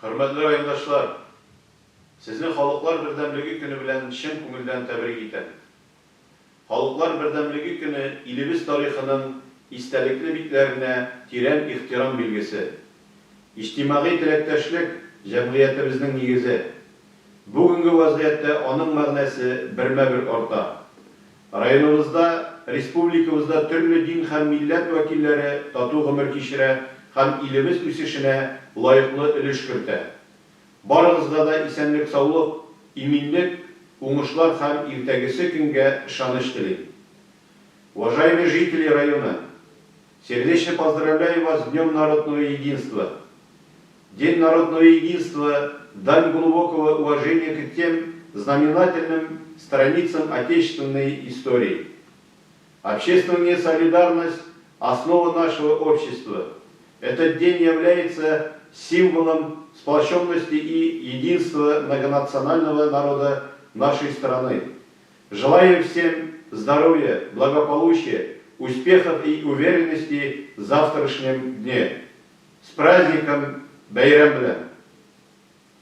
Хөрмәтле райондашлар! Сезне Халыклар бердәмлеге көне белән чын күңелдән тәбрик итәм. Халыклар бердәмлеге көне илебез тарихының истәлекле битләренә тирән ихтирам билгесе. Иҗтимагый теләктәшлек, җәмгыятебезнең нигезе. Бүгенге вәзгыятьтә аның мәгънәсе бермә-бер арта. Районыбызда, республикабызда төрле дин һәм милләт вәкилләре тату гомер кичерә һәм илебез үсешенә лаеклы өлеш кертә. Барыгызга да исәнлек-саулык, иминлек, уңышлар һәм иртәгесе көнгә ышаныч телим. Уважаемые жители района, сердечно поздравляю вас с Днем народного единства! День народного единства – дань глубокого уважения к тем знаменательным страницам отечественной истории. Общественная солидарность – основа нашего общества. Этот день является символом сплоченности и единства многонационального народа нашей страны. Желаю всем здоровья, благополучия, успехов и уверенности в завтрашнем дне. С праздником, бәйрәм белән!